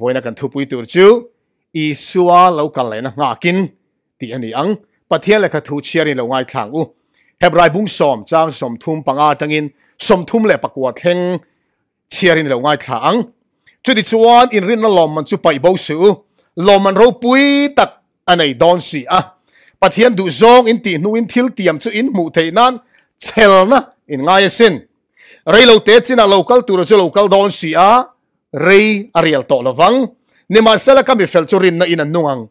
Vawiina kan thupui tur chu Isua lo kal lehna nghakin tih a ni ang. Pathian lehkha thu chhiarin lo ngaithla ang u. Hebrai bung sawm chang 35 atangin 34 thleng chhiarin lo ngaithla ang. Chutichuan inrinna lawmman chu paih bo suh u. Lawmman ropui tak a nei dawn si a. Pathian duhzawng in tih hnuin thil tiam chu in hmuh theih nan chelna in ngai asin. Reilote chinah lo kal tura chu lo kal dawn si a, rei a rial tawh lovang. Nimahsela ka mifel chu rinna in a nung ang.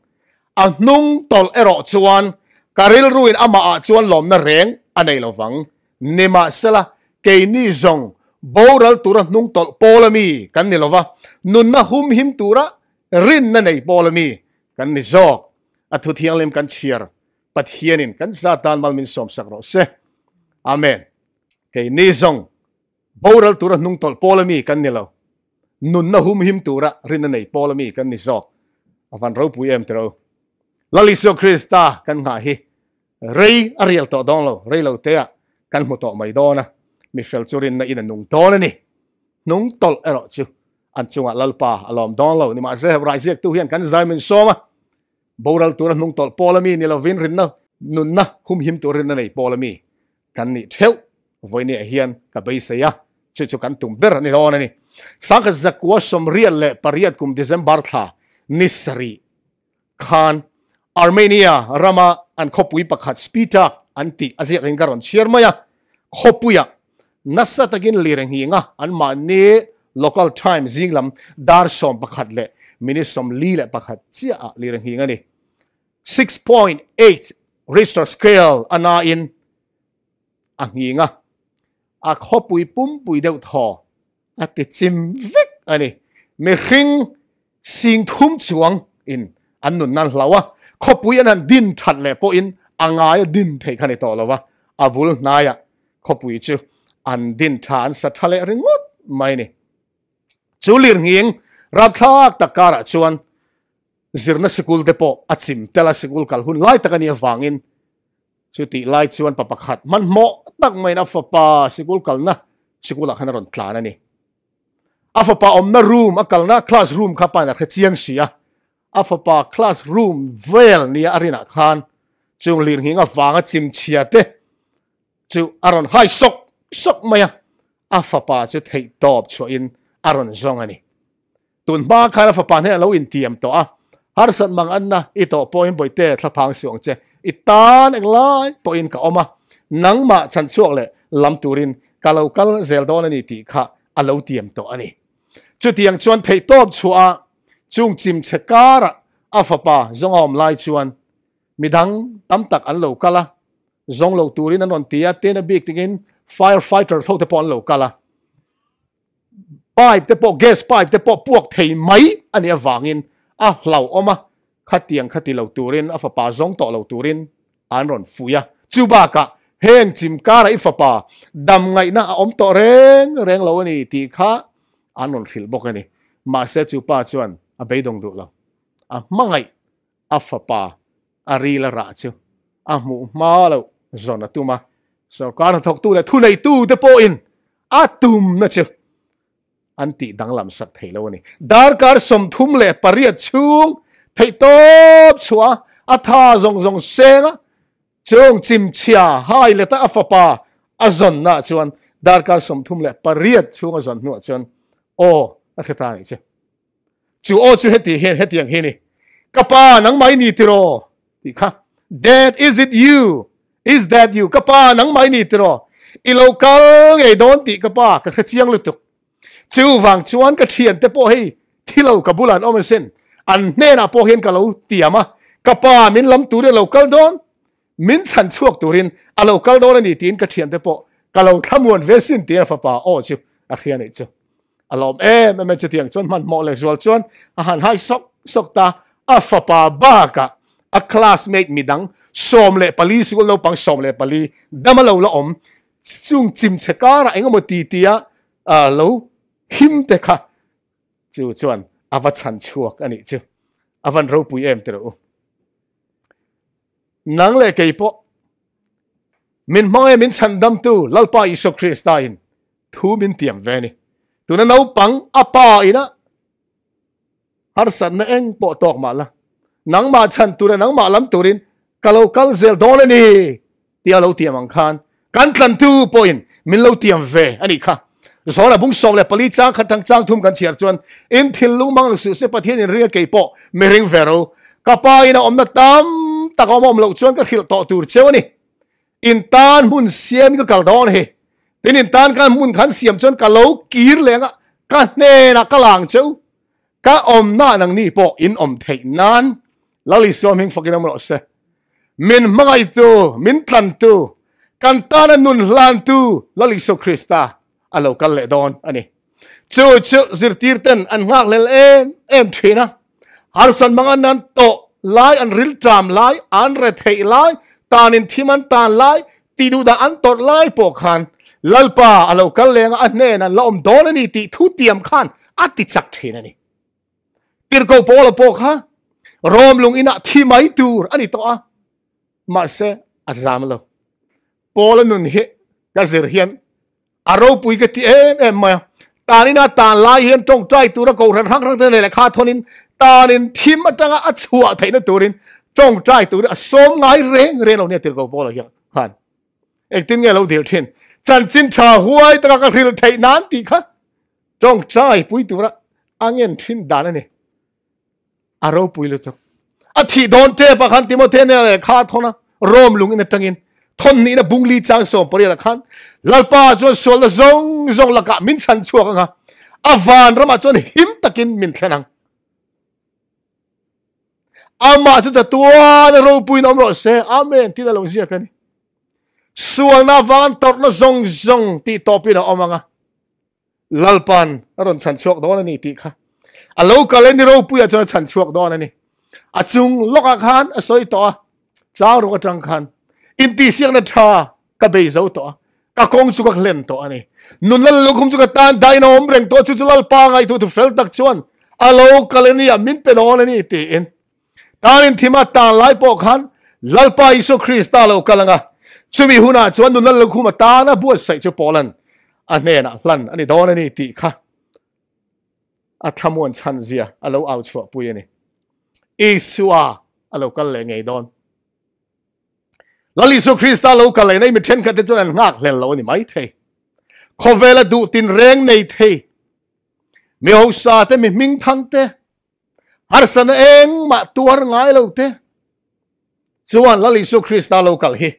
A hnung tawlh erawh chuan ka rilruin amahah chuan lawmna reng a nei lovang. Nimahsela keini zawng boral tura hnung tawlh pawl ami kan ni lova, nunna humhim tura rinna nei pawl ami kan ni zawk. A thu thianghlim kan chhiar Pathianin kan zatan mal min sawmsak rawh se. Amen. Keini zawng Boral tura hnung tawlh pawl ami kan ni lo. Nunna humhim tura rinna nei pawl ami kan ni zawk. A van ropui em tiro. Lal Isua Krista kan nghah hi rei a rial tawh dawn lo, rei lo te ah kan hmu tawh mai dawn a, mi fel chu rinna in a nung dawn a ni. Hnung tawlh erawh chu an chungah Lalpa a lawm dawn lo. Nimahse Hebrai ziaktu hian kan zai min sawm a, boral tura hnung tawlh pawl ami ni lovin rinna nunna humhim tur rinna nei pawl ami kan nih theuh vawinia hian ka beisei a, chu chu kan tum ber a ni dawn a ni. Sangkhat zakua 78 kum December thla ni sarih khan Armenia rama an khawpui pakhat Spitak an tih a ziak in ka rawn chhiar mai a, khawpuia nasa takin lir nghinga an mahni local time zing lam dar 11 leh minute 41 chiah ah lir nghing a ni. 6.8 Richter scale a nain a nghing a, a khawpui pumpui deuh thaw a ti chim vek a ni. Mihring sing thum chuang in an nun nan hlau a, khawpui an han din that leh pawhin a ngai a din theih kha ni tawh lo va, a bul hnaiah khawpui chu an din tha an sa tha leh ringawt mai ni. Chu lirnghing rapthlak tak karah chuan zirna sikul te pawh a chim tel a, sikul kal hun lai tak a nih avangin chutih lai chuan pa pakhat hmanhmawh tak maiin a fapa sikul kalna sikulah khan a rawn tlan a ni. A fapa awmna room a kalna class room kha pain a hre chiang si a, a fapa class room vel nia a rinah khan chung lirnghing avanga chim chhia te chu a rawn hai sawk sawk mai a, a fapa chu theih tawp chhuahin a rawn zawng a ni. Tun hma khan a fapa hnenah a lo intiam tawh a, harsat mang anna i tawh pawhin bawihte thlaphang suh ang che, i tan englai pawhin ka awm a, nangmah chhan chhuak leh lam turin ka lo kal zel dawn a ni tih kha a lo tiam tawh a ni. Chutiang chuan theihtawp chhuah a chung chim che karah a fapa zawng a awm lai chuan midang tam tak an lo kal a, zawng lo turin an rawn ti a, tin a bik tingin fire fighters ho te pawh an lo kal a. Pipe te pawh gas pipe te pawh puak thei mai a nih avangin a hlauhawm a, khatiang kha ti lo turin a fapa zawng tawh lo turin an rawn fuih a. Chu bakah heng chim karah i fapa dam ngaihna a awm tawh reng reng lo a ni tih kha an rawn hrilh bawk a ni. Mahse chu pa chuan a beidawng duh lo. A hmangaih a fapa a ril a rah chu a hmuh hma loh zawn a tum a, sorkar hnathawktu leh thuneitu te pawhin a tumna chu an tih danglam sak thei lo a ni. Darkar 38 chhung theihtawp chhuah a tha zawng zawng seng a, chung chimchhia hai leta a fapa a zawnna chuan darkar 38 chhung a zawn hnuah chuan aw a hre ta a nih chu. Chu aw chu heti hian hetiang hi ni. Ka pa nangmah i ni tiraw? Tih kha. Dad, is it you? Is that you? Ka pa nangmah i ni tiraw? I lo kal ngei dawn tih ka pa ka hre chiang lutuk. Chu vang chuan ka thiante pawh hei thi lo ka bulah an awm asin. An hnenah pawh hian ka lo tiam a, ka pa min lam turin a lo kal dawn, min chhan chhuak turin a lo kal dawn a ni tiin ka thiante pawh ka lo thlamuan ve sin tiin a fapa aw chu a hria anih chu. A lawm em em e chutiang chuan hmanhmawh leh zual chuan a han hai sawk sawk ta. A fapa bakah a classmate midang 14 sikul naupang 14 dam a lo la awm chung chim chhe karah eng emaw ti tia lo him te kha chu chuan a va chhan chhuak a nih chu. A van ropui em tiraw u. Nang leh kei pawh min hmangaih min chhandamtu Lalpa Isua Krista in thu min tiam ve ni. Tuna naupang a pa ina Harsatna eng pawh tawk mah la, nangmah chhan tura nangmah lam turin ka lo kal zel dawn a ni tia lo tiam ang khan kan tlantu pawhin min lo tiam ve a nih kha. Zawna bung 14 chang khat tang chang thum kan chhiar chuan in thil lung mang suh se Pathian in ring a kei pawh mi ring ve ro. Ka pa in a awmna tam tak a awm awm loh chuan ka hrilh tawh tur cheu a ni. In tan hmun siam in ka kal dawn hi. Tin in tan khan hmun khan siam chuan ka lo kir leng a, ka hnenah ka lang cheu. Ka awmna nangni pawh in awm theih nan Lal Isua hming fakin awm rawh se. Min hmangaihtu, min tlantu, kan tana nun hlantu Lal Isua Krista a lo kal leh dawn a ni. Chu chu zirtirten an nghakhlel em em thin a. Harsan mangan nan tawh lai, an rilṭam lai, an retheih lai, tanin thim an tan lai, tihduhdah an tawrh lai pawh khan Lalpa a lo kal leng a, a hnen an la awm dawn a ni tih thu tiam khan a ti chak thin a ni. Tirhkoh Paula pawh kha Rom lung inah thi mai tur a ni tawh a, mahse a zam lo. Paula nun hi ka zir hian a ropui ka ti em em mai a. Tanina tan lai hian tawngtai tura kohhran hrang hrang te nei lehkha thawnin tanin thim atanga a chhuah theihna turin tawngtai turin a sawm ngai reng reng lo nia tirhkoh Paula hian khan. Engtin nge lo dil thin? Chanchin tha huai taka ka hrilh theih nan tih kha tawngtai pui tura a ngen thin dan a ni. A ropui lutuk. A thih dawn tep ah khan Timothea nen lehkha a thawn a, Rome lung in atangin thawn nihna bungli chang 18 ah khan Lalpa chuan sualna zawng zawng lakah min chhan chhuak ang a, a van ramah chuan him takin min thlen ang. Amah chu chatuan a ropuiin awm rawh se. Amen tiin a lo ziak a ni. Sualna avang tawrhna zawng zawng tih tawpin a awm ang a. Lalpan a rawn chhan chhuak dawn a ni tih kha a lo kal e ni ropuia chuan a chhan chhuak dawn a ni. A chung lawkah khan a sawi tawh a, chang ruk atang khan intihsiakna tha ka bei zo tawh a, ka kawng chu ka hlen tawh a ni. Nun lal lukhum chu ka tan dahin a awm reng tawh, chu chu Lalpa ngaihtuah thu fel tak chuan a lo kal e ni a, min pe dawn a ni tiin. Tanin thima tan lai pawh khan Lalpa Isua Krista lo kal anga, chumi hunah chuan nun lal lukhum a tana buatsaih chu Paulan a hnenah hlan a ni dawn a ni tih kha a thlamuan chhan zia a lo au chhuah pui a ni. Isua a lo kal leh ngei dawn. Lal Isua Krista lo kal leh nei mi thenkhat te chuan an nghak hlel lo a ni mai thei. Khawvela duh tin reng nei thei mi hosa te, mi hming thang te, harsana engmah tuar ngai lo te chuan Lal Isua Krista lo kal hi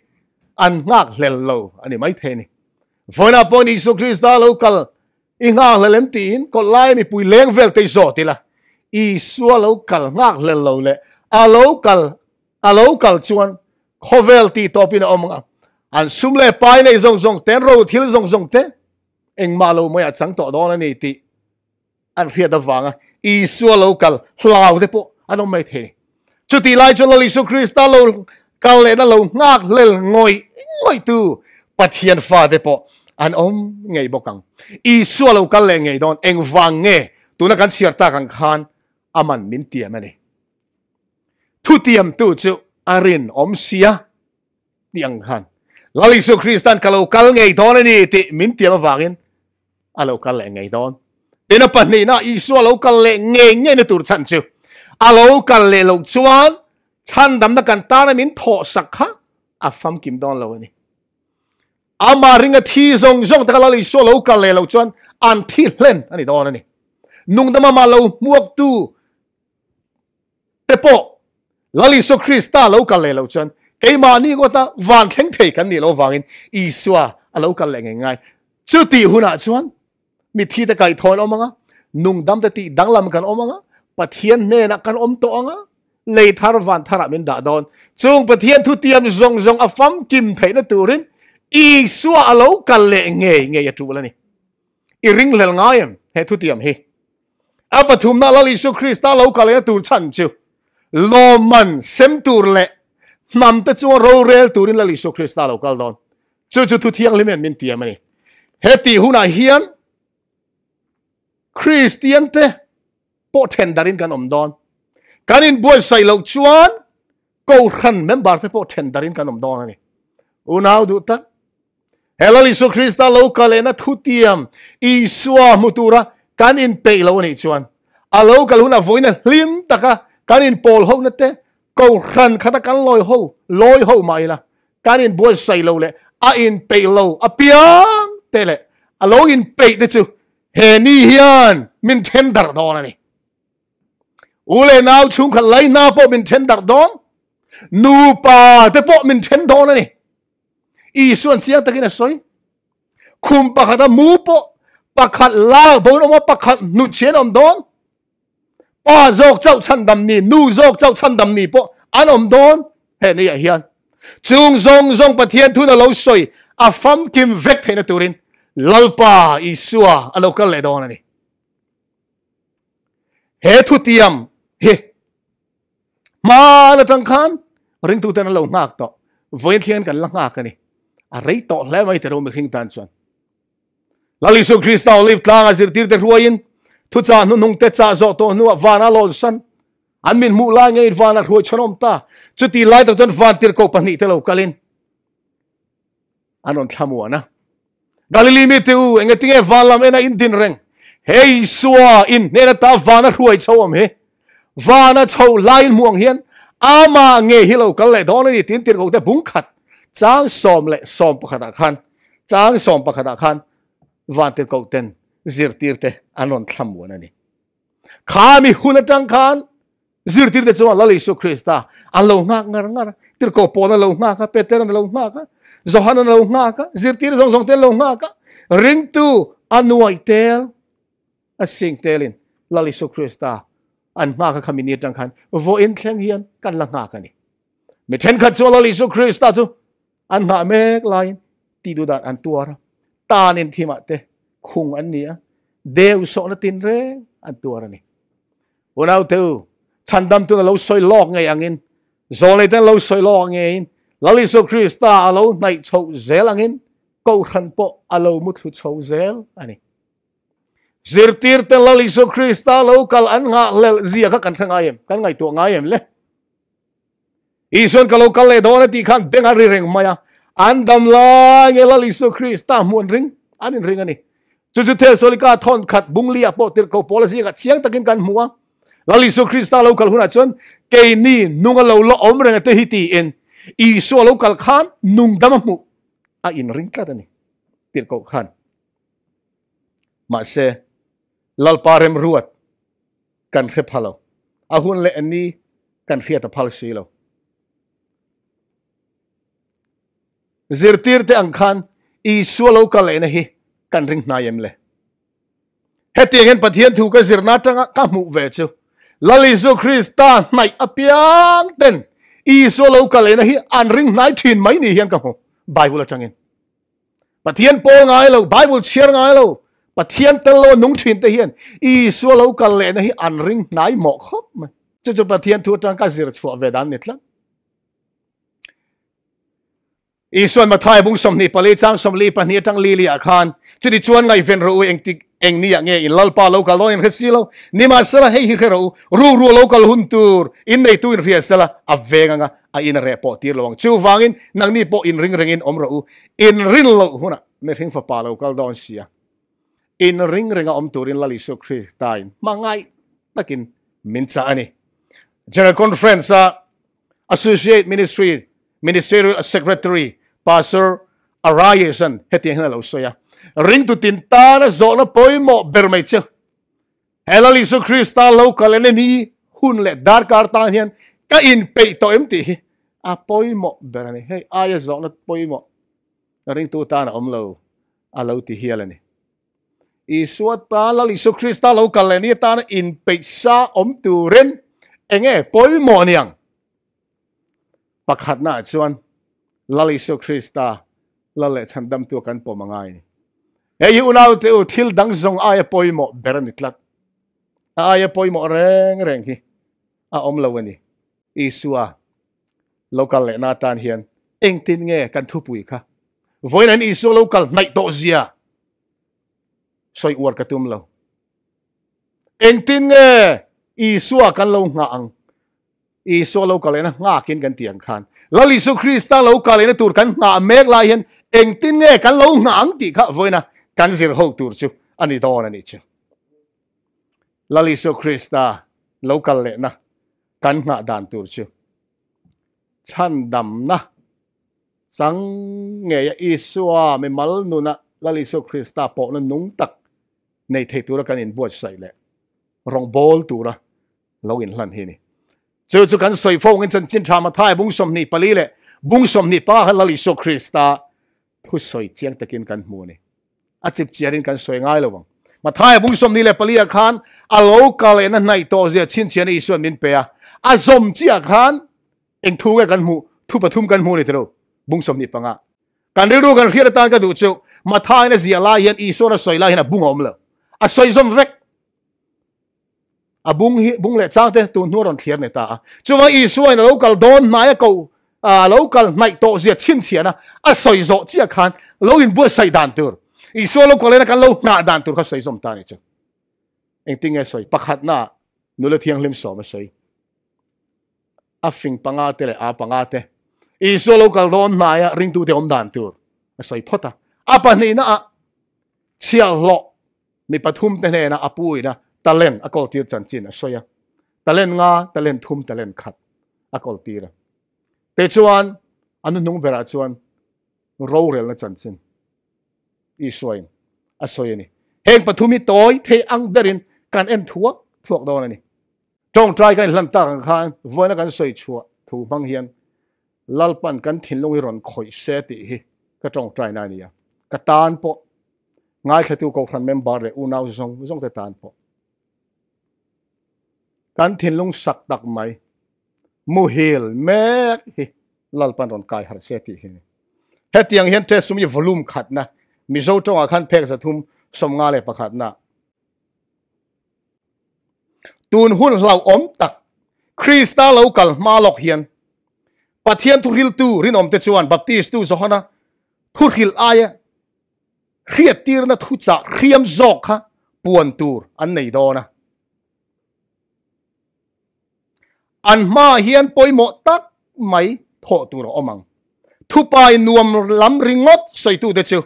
an nghak hlel lo a ni mai thei ni. Vawiinah pawhin Isua Krista lo kal i nghak hlel em tiin kawt lai mipui leng vel te i zawt ila, Isua lo kal nghak hlel lo leh a lo kal a lo kal chuan khawvel tih tawpin a awm ang a, an sum leh pai nei zawng zawng te, an ro thil zawng zawng te engmah lo mai a chang tawh dawn a ni tih an hriat avanga Isua lo kal hlau te pawh an awm mai thei. Chutih lai chuan Lal Isua Krista lo kal lehna lo nghak hlel ngawih ngawih tu Pathian fate pawh an awm ngei bawk ang. Isua lo kal leh ngei dawn engvang nge tuna kan chhiar tak ang khan aman min tiam a ni. Thutiamtu chu a rinawm sia tih ang khan Lal Isua Kristan ka lo kal ngei dawn a ni tih min tiam avangin a lo kal leh ngei dawn. Tin a pahnihna Isua lo kal leh ngei ngei na tur chhan chu a lo kal leh loh chuan chhandamna kan tana min thawh sak kha a famkim dawn lo a ni. Ama ringa thi zawng zawng te kha Lal Isua lo kal leh loh chuan an thi hlen a ni dawn a ni. Nungdama mah lo hmuaktu te pawh Lal Isua Krista lo kal leh loh chuan keimahni ngawta van thleng thei kan nih loh vangin Isua a lo kal leh ngei ngai. Chutih hunah chuan mithi te kaihthawh an awm anga, nungdam te tih danglam kan awm anga, Pathian hnenah kan awm tawh anga, lei thar van tharah min dah dawn. Chung Pathian thutiam zawng zawng a famkim theihna turin Isua a lo kal leh ngei ngei a tul a ni. I ringhlel ngai em he thutiam hi? A pathumna Lal Isua Krista lo kal lehna tur chhan chu lawmman sem tur leh hnam te chunga rorel turin Lal Isua Krista lo kal dawn. Chu chu thu thianghlim hian min tiam a ni. He tih hunah hian Kristian te pawh then darin kan awm dawn. Kan inbuatsaih loh chuan Kohhran member te pawh then darin kan awm dawn a ni. Unau duh tak, he Lal Isua Krista lo kal lehna thutiam Isua hmu tura kan inpeih lo a nih chuan A lo kal hunah vawiina hlim taka kan inpawl hona te, kohhran khata kan lawi ho, lawi ho mah ila, kan inbuatsaih lo leh a inpeih lo apiang te leh a lo inpeih te chu he ni hian min then darh dawn a ni. U leh nau chhungkhat laihna pawh min then darh dawn, nupa te pawh min then dawn a ni. Isuan chiang takin a sawi. Khum pakhata mu pawh pakhat lak bo awm a, pakhat hnutchhian awm dawn. Pa zawk chauh chhandam ni, nu zawk chauh chhandam ni pawh an awm dawn he ni ah hian. Chung zawng zawng Pathian thun a lo sawi a famkim vek theihna turin Lalpa Isua a lo kal leh dawn a ni. He thutiam hi hmaan atang khan ringtuten an lo nghak tawh. Vawiin thleng kan la nghak a ni. A rei tawh hle mai tero mihring tan chuan. Lal Isu Krista Olive tlanga zirtirte hruaiin thuchah hnuhnungte chah zawh tawh hnuah vana lawn san an min hmuh lai ngei vana hruai chhanawm ta. Chuti lai tak chuan van tirhkoh pahnihte lo kalin an rawn thlamuan a. Galili mite u, engatinge van lam ena in din reng? Hei Isua in hnen ata vana hruai chho awm hi. Vana chho laiin hmuh ang hian ama nge hi lo kal leh dawn a ni tiin tirhkohte bung khat chang 11 ah khan chang 11 ah khan van tirhkohten zirtirte an rawn thlamuan a ni. Kha mi hun atang khan Zirtirte chuan Lal Isu Krista an lo nghak ngar ngar a, Tirhkoh Paul an lo nghak a, Peter an lo nghak a, Johan an lo nghak a, zirtir zawng zawng te an lo nghak a, ringtu a nuai tel a sing telin Lal Isu Krista an nghak a khami ni atang khan vawiin thleng hian kan la nghak a ni. Mi thenkhat chuan Lal Isu Krista chu an nghah mek laiin tih duh dan an tuar a, tanin thimah te khung an ni a, deu sawhna tinreng an tuar a ni. Unaute u, chhandamtun a lo sawi lawk ngei angin, zawlneiten a lo sawi lawk ngeiin, Lal Isua Krista a lo hnaih chhoh zel angin, Kohhran pawh a lo muthlu chho zel a ni. Zirtirten Lal Isua Krista lo kal an nghahhlelh zia kha kan hre ngai em? Kan ngaihtuah ngai em le? Isuan ka lo kal leh dawn a tih khan beng a ri reng mai a. An dam lai nge Lal Isua Krista hmuh an ring, an inring a ni. Chu chu Thessalonikae thawn khat bungli ah pawh tirhkoh Paula zingah chiang takin kan hmu a. Lal Isua Krista lo kal hunah chuan keini nung a lo la awm reng a te hi tiin Isua lo kal khan nung dam a hmuh a inring tlat a ni tirhkoh khan. Mahse, Lalpa remruat kan hre pha lo. A hun leh ni kan hriat a phal si lo. Zirtirte ang khan Isua lo kal lehna hi kan ring hnai em le? Hetiang hian Pathian thu ka zirna atanga ka hmuh ve chu Lal Isua Krista hnaih apiang ten Isua lo kal lehna hi an ring hnai thin mai ni hian ka hmu Bible atangin. Pathian pawl ngai lo, Bible chhiar ngai lo, Pathian tel lo nung thin te hian Isua lo kal lehna hi an ring hnai mawh khawp mai. Chu chu Pathian thu atang ka zir chhuah ve dan ni tlat. Isuan Mathai bung 24 chang 42 atang li li ah khan chuti chuan ngaihven rawh u engtik eng ni ah nge in Lalpa lo kal dawn in hre si lo. Nimahsela hei hi hre rawh u, ru ru lo kal hun tur in neitu in hria sela a veng anga a in a reh pawh tir lo ang. Chuvangin nangni pawh in ring rengin awm rawh u, in rin loh hunah mihring fapa lo kal dawn sia. In ring renga awm turin Lal Isua Krista in hmangaih takin min chah a ni. General Conference a Associate Ministry Ministerial Secretary Pastor Arayesan hetiang hian a lo sawi a, Ringtu tin tana zawhna pawimawh ber mai chu he Lal Isua Krista lo kal en ni hun leh darkar tan hian ka inpeih tawh em tih hi a pawimawh ber a ni. Hei aia zawhna pawimawh ringtu tan a awm lo a lo ti hial a ni. Isua tan Lal Isua Krista lo kal leh ni atana inpeih sa awm turin enge pawimawh niang? Pakhatna ah chuan Lal Isua Krista Lal leh Chhandamtu a kan pawm a ngai a ni. Hei hi unaute u thil dang zawng aia pawimawh ber a ni tlat. A aia pawimawh reng reng hi a awm lo a ni. Isua lo kal lehna atan hian engtin nge kan thupui kha vawiin an Isua lo kal hnaih tawh zia sawi uar ka tum lo. Engtin nge Isua kan lo nghah ang? Isua lo kal lehna nghakin kan ti ang khan Lal Isu Krista lo kal lehna tur kan nghah mek lai hian engtin nge kan lo nghah ang tih kha vawiina kan zir ho tur chu a ni dawn a nih chu. Lal Isua Krista lo kal lehna kan nghah dan tur chu chhandamna chang ngeia Isua mimal nuna Lal Isua Krista pawhna nung tak nei thei tura kan inbuatsaih leh rawngbâwl tura lo inhlan hi a ni. Chu chu kan sawi fo angin chanchin tha Mathai bung 24 leh bung 25 khan Lal Isua Krista thu sawi chiang takin kan hmu a ni. A chip chiarin kan sawi ngai lo ang. Mathai bung 24 ah khan a lo kal lehna hnaih tawh zia chhinchhiahna Isua'n min pe a. A zawm chiah khan eng thu nge kan hmuh? Thu pathum kan hmu a ni tilo bung 25. Kan rilru kan hriat atan ka duh chu Mathaiin a ziah lai hian Isua'n a sawi lai hian a bung a awm lo. A sawi zawm vek. A bung hi bung leh chang te tun hnu a rawn thliar ni ta a. Chuvang Isua in a lo kal dawn hnai a ko a lo kal hnaih tawh zia chhinchhian a a sawi zawh chiah khan lo inbuatsaih dan tur Isua lo kal ena kan lo nghah dan tur kha sawi zawm ta ni chu. Engtin nge sawi? Pakhatna nula thianghlim sawm a sawi. A fing panga te leh a panga te Isua lo kal dawn hnai a ringtute awm dan tur a sawi phawt a. A pahnihna ah chhiahhlawh Mi pathum te hnena a puina talent a kawltir chanchin a sawi a. Talent nga, talent thum, talent khat a kawltir a. Tichuan, a hnuhnung berah chuan rorelna chanchin Isuain a sawi a ni. Heng pathum hi tawi thei ang berin kan en thuak thuak dawn a ni. Tawngtai kan inhlan tak ang khan vawiina kan sawi chhuah thu hmang hian Lalpan kan thinlung hi rawn khawih se tih hi ka tawngtaina a ni a. Ka tan pawh ngaithlatu Kohhran member leh unau zawng zawng te tan pawh kan thinlung sak tak mai muhil mek hi Lalpan rawn kai harh se tih hi a ni. Hetiang hian test tum hi volume khatna Mizo tawngah khan phek 351 na Tun hun hlauhawm tak Krista lo kal hma lawk hian Pathian thuhriltu rinawmte chuan Baptistu Johana thuhrilh aia hriattirna thuchah hriam zawk kha puan tur an nei dawn a. An hmaah hian pawimawh tak mai thawh tur a awm ang. Thupai nuam lam ringawt sawitute chu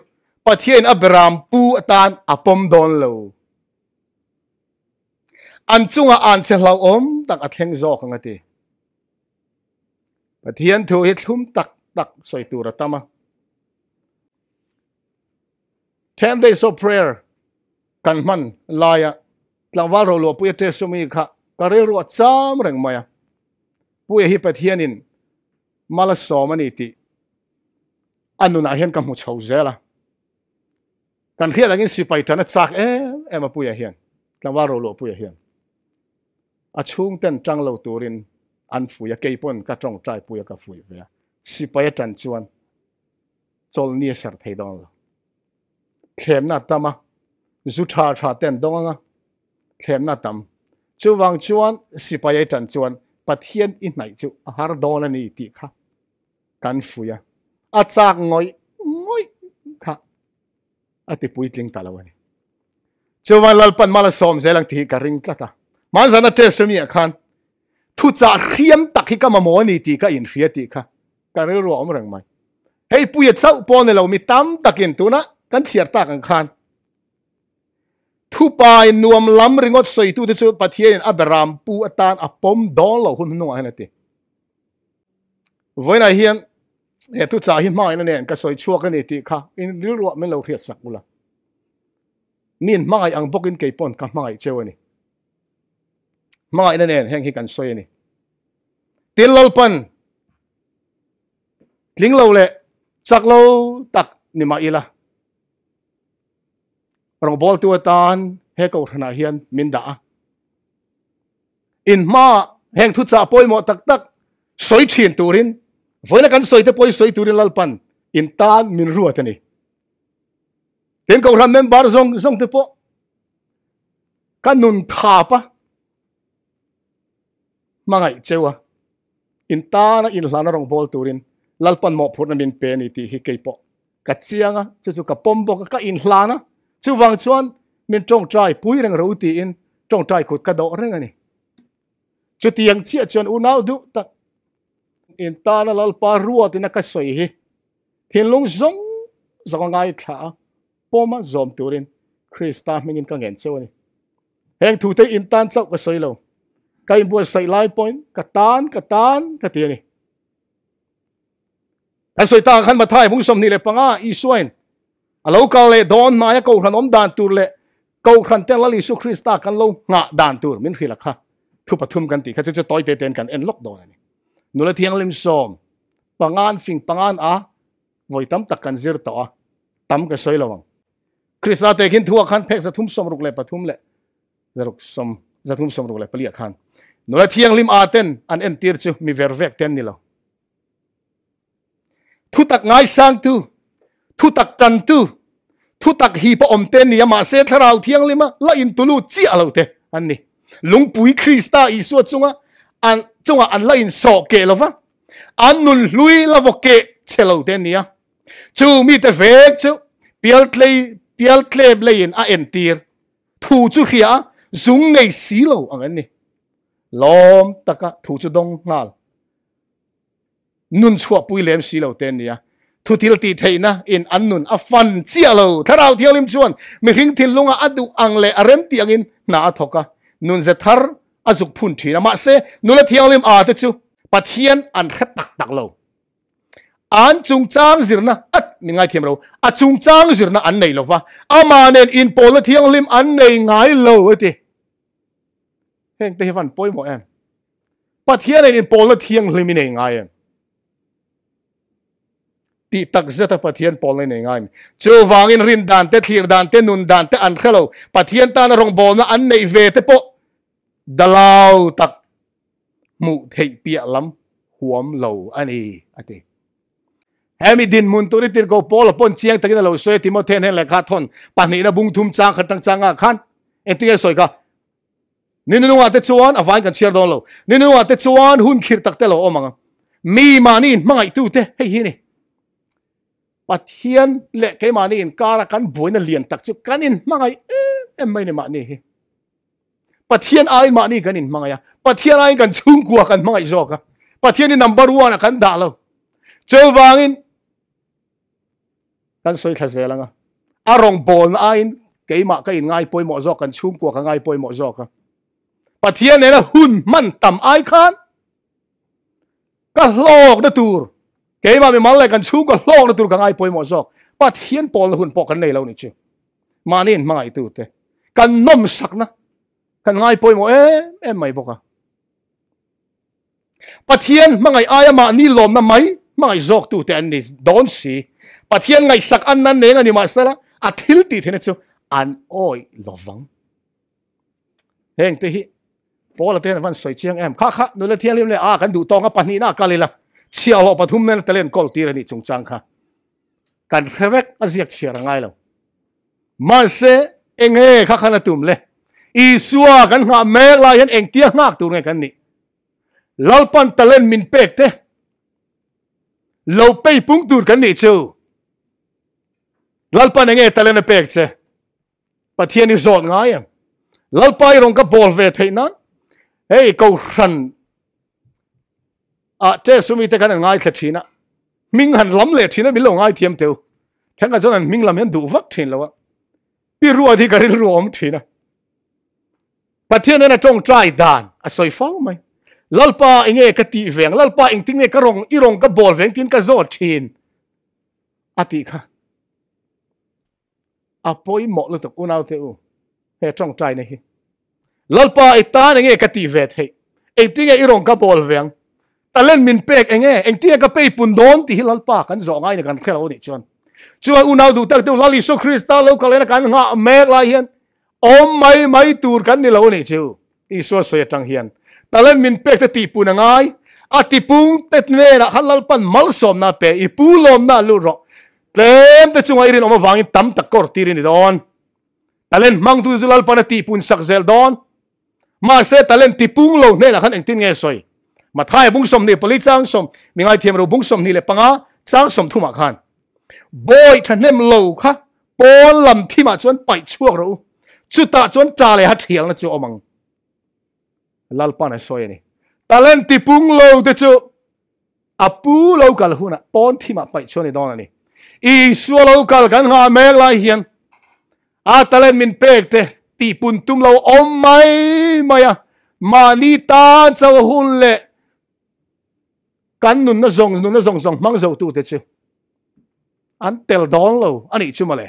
Pathianin a beram pu atan a pawm dawn lo. An chungah an che hlauhawm tak a thleng zawk ang a ti. Pathian thu hi thlum tak tak sawi tur a tam a. 10 days of prayer kan hman laia tlangval ro luah puia test mi kha ka rilru a cham reng mai a. Puia hi Pathianin mal a sawm a ni tih a nunah hian ka hmu chho zel a. Kan hriat angin sipai tan a chak em em a Puia hian, tlangval ro luah Puia hian. A chhungten tang lo turin an fui a, kei pawn ka tawngtai Puia ka fui ve a. Sipai a tan chuan chawlhni a serh thei dawn lo. Thlemna a tam a, zu tha tha te an dawng ang a, thlemna a tam. Chuvang chuan sipai a tan chuan Pathian i hnaih chu a har dawn a ni tih kha kan fui a, a chak ngawih ngawih kha a ti puitling ta lo a ni. Chuvang Lalpan mal a sawm zel ang tih hi ka ring tlat a. Hmanzana test mi ah khan thuchah hriam tak hi ka mamawh a ni tih ka inhria tih kha ka rilru a awm reng mai. Hei puia chauh pawh ni lo mi tam takin tuna kan chhiar tak ang khan thupai nuam lam ringawt sawitute chu Pathianin a beram pu atan a pawm dawn lo hun hnungah hian a ti. Vawiinah hian he thuchah hi hmangaihna nen ka sawi chhuak a ni tih kha in rilruah min lo hriat sak ula. Min hmangaih ang bawkin kei pawn ka hmangaih cheu a ni. Hmangaihna nen heng hi kan sawi a ni. Tin Lalpan tling lo leh chak lo tak ni mah ila rawngbawltu atan he kohhranah hian min dah a. In hma heng thuchah pawimawh tak tak sawi thin turin vawiina kan sawi te pawh hi sawi turin Lalpan in tan min ruat a ni. Tin kohhran member zawng zawng te pawh ka nun thap a hmangaih cheu a in tana inhlana rawngbâwl turin Lalpan mawhphurhna min pe a ni tih hi kei pawh ka chiang a, chu chu ka pawm bawk a, ka inhlan a, chuvang chuan min tawngtai pui reng ro tiin tawngtai kut ka dawh reng a ni. Chutiang chiah chuan unau duh tak in tana Lalpa ruatin a ka sawi hi thinlung zawng zawng a ngaithla a, pawma zawm turin Krista hmingin ka ngen cheu a ni. Heng thu te in tan chauh ka sawi lo. Ka inbuatsaih lai pawhin ka tan ka tan ka ti a ni. Kan sawi tak khan Mathai bung 25 Isuain a lo kal leh dawn hnaia kohhran awm dan tur leh kohhran ten Lal Isu Krista kan lo nghah dan tur min hrilh a kha thu pathum kan tih kha chu chu tawi te ten kan en lawk dawn a ni. Nula thianghlim sawm pangan fing pangan a vawi tam tak kan zir tawh a tam ka sawi lo ang. Krista te khin thu ah khan phek 363 leh zaruk sawm 364 ah khan nula thianghlim a ten an entir chu mi ver vek ten ni lo. Thu tak ngaisang tu, thu tak tan tu, thu tak hi pa awm te ni a mahse thlarau thianghlim a la in tulu chiah lo te an ni. Lungpui Krista Isua chunga an chunga an la in sawh keh lova an nun hlui la vaw keh chhe lo te ni a. Chu mi te vek chu pial tlei pial tlep leiin a entir thu chu hria zung nei si lo ang an ni. Lawm taka thu chu dawng nghal nun chhuah pui lem si lo te an ni a. Thu thil tih theihna in an nun a fan chiah lo. Thlarau Thianghlim chuan mihring thinlunga a duh ang leh a rem tih angin hna a thawk a, nun ze thar a zuk phun thin a. Mahse, nula thianghlim a te chu Pathian an hre tak tak lo. An chungchang zirna a mi ngaithiam lo, a chungchang zirna an nei lova, amah nen inpawlna thianghlim an nei ngai lo a ti. Heng te hi van pawimawh em? Pathian nen inpawlna thianghlim i nei ngai em? Tih tak zeta Pathian pawlna i nei ngai em? Chuvangin rin dan te, thlir dan te, nun dan te an hre lo. Pathian tana rawngbawlna an neih ve te pawh dalau tak hmuh theih piah lam huam lo a ni, a ti. Hemi dinhmun tur i tirhkoh Paula pawn chiang takin a lo sawi a, Timothea hnen lehkha thawn pahnihna bung thum chang khat tang changa khan engtin nge sawi kha? Ni nunungah te chuan a vain kan chhiar dawn lo. Ni nunungah te chuan hun khirh tak te lo awm ang a. Mi mahni inhmangaihtu te hei hi a ni. Pathian leh keimahni inkara kan buaina lian tak chu kan inhmangaih em em mai ni mahni hi. Pathian aiin mahni kan inhmangaih a, Pathian aiin kan chhungkua kan hmangaih zawk a, Pathian hi number one ah kan dah lo. Chuvangin kan sawi thla zel anga, a rawngbawlna aiin keimah ka inngai pawimawh zawk, kan chhungkua ka ngai pawimawh zawk a. Pathian nena hun hman tam ai khan ka hlawkna tur, keimah mimal leh kan chhungkua hlawkna tur ka ngai pawimawh zawk. Pathian pawlna hun pawh kan nei lo ni chu. Mahni inhmangaihtu te kan nawmsakna kan ngai pawimawh em em mai bawk a. Pathian hmangaih aia mahni lawmna mai hmangaih zawktu te an ni dawn si. Pathian ngaihsak an nan neng a ni mahsela a thil tih theihna chu an awih lovang. Heng te hi Paula te hian van sawi chiang em. Kha kha nula thianghlim leh a kan duh tawng a pahnihna a kal ila chhiahhlawh pathum nen talent kawl tir a nih chungchang kha kan hre vek a ziak chhiar a ngai lo. Mahse enge kha khan a tum le? Isua kan nghah mek lai hian engtia nghak tur nge kan nih? Lalpan talent min pek te lo pei pung tur kan nih chu. Lalpan enge talent a pek che? Pathian i zawt ngai em? Lalpa i rawn ka bawl ve theih nan hei kohhran a te sumi te kan an ngaithla thin a, hming han lam leh thin a min lo ngai thiam teu. Thenkhat chuan an hming lam hian duh vak thin lo a, pi ruat hi ka rilru a awm thin a. Pathian hian a tawngtai dan a sawi fo mai. Lalpa enge ka tih ve ang, Lalpa engtin nge ka rawn i rawn ka bawl ve ang tiin ka zawt thin a tih kha. A pawimawh lutuk unau te u he tawngtaina hi. Lalpa i tan enge ka tih ve theih? Engtinge i rawn ka bawl ve ang? Talent min pek enge? Engtinge ka pei pun dawn tih hi Lalpa kan zawh ngai ni kan hre lo nih chuan. Chuan unau duh tak deuh Lal Isu Krista lo kal ena kan nghah mek lai hian awm mai mai tur kan ni lo nih chu. Isua sawi atang hian talent min pek te tih pun a ngai. A tipung te hnenah khan Lalpan malsawmna pe i pu lawmna lut rawh. Tlem te chunga i rinawm avangin tam tak kawr tir i ni dawn. Talent hmangtu chu Lalpan a tihpun sak zel dawn. Mahse talent tipung lo hnenah khan engtin nge sawi? Mathaia bung 24 chang sawm, mi ngaithiam ro bung 25 chang 30 ah khan bawi thahnem lo kha pawn lam thimah chuan paih chhuak rawh u. Chutah chuan ta leh ha thialna chu awm ang. Lalpan a sawi a ni. Talent tipung lo te chu a pu lo kal hunah pawn thimah paih chuan i dawn a ni. Isua lo kal kan nghah mek lai hian a talent min pek te Tihpun tum lo awm mai mai a, mahni tan chauh hun leh kan nunna zawng nunna zawng zawng hmang zo tute chu an tel dawn lo a nih chu mawle.